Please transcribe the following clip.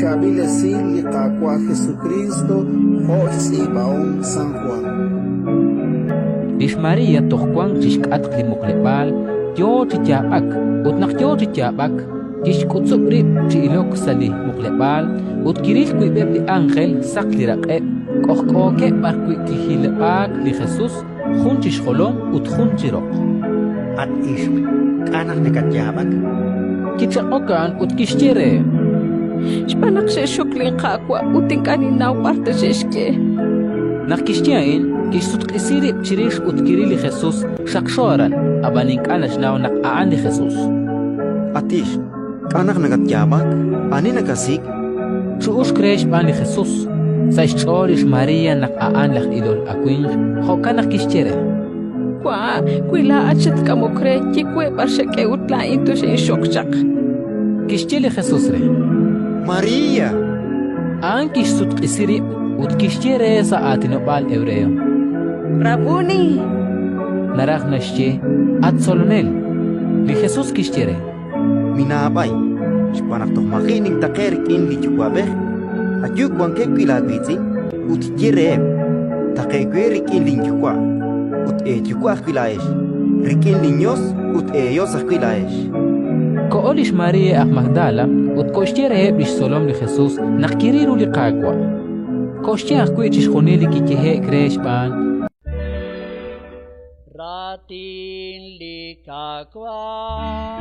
Xchaab'il Esil li Qaawa' Jesukriist jo' xtz'iib'ahom San Jwan. Lix María toj wank chi xk'atq li muqleb'aal, yo chi yaab'ak; ut naq yo chi yaab'ak, kixk'utzub' rib' chi ilok sa' li muqleb'aal ut kiril wiib'eb' li ánjel saq li raq'eb', k'ojk'ookeb' b'arwi' kijilib'aak li Jesus, jun chi xjolom ut jun chi roq. At ixq, k'a' naq nakatyaab'ak? Kichaq'ok a'an ut kixye reheb': Xb'aan naq xe'xxok linQaawa' ut ink'a' ninnaw b'ar ta xe'xk'e. Naq kixye a'in, kixsutq'isi rib' chirix ut kiril li Jesus xaqxo aran, ab'an ink'a' naxnaw naq a'an li Jesus. At ixq, k'a' naq nakatyaab'ak? Ani nakasik'? Chu'uxk re xb'aan li Jesus. Sa' xch'ool lix María naq a'an laj ilol awimq, jo'kan naq kixye re: Wa', wi laa'at xatk'amok re, ye we b'ar xak'e ut laa'in toxinxok chaq. Kixye li Jesus re: María! A'an kixsutq'isi rib' ut kixye re sa' aatinob'aal hebreo: Rabuni! Naraj naxye: At Tzolonel. Li Jesus kixye re: Minaab'ay, xb'aan naq toj maji' nintaqe'k rik'in li Yuwa'b'ej. Ayu wankeb' wi' laawiitz'in ut ye reheb': Taqe'k we rik'in linYuwa' ut eeYuwa' ajwi' laa'ex, rik'in linYos ut eeYos ajwi' laa'ex. Koho lix María aj Magdala ut koxye reheb' li xtzolom li Jesus naq kiril ru li Qaawa'. Koxye ajwi' chixjunil li kiyehe'k re xb'aan. Raatin li Qaawa'.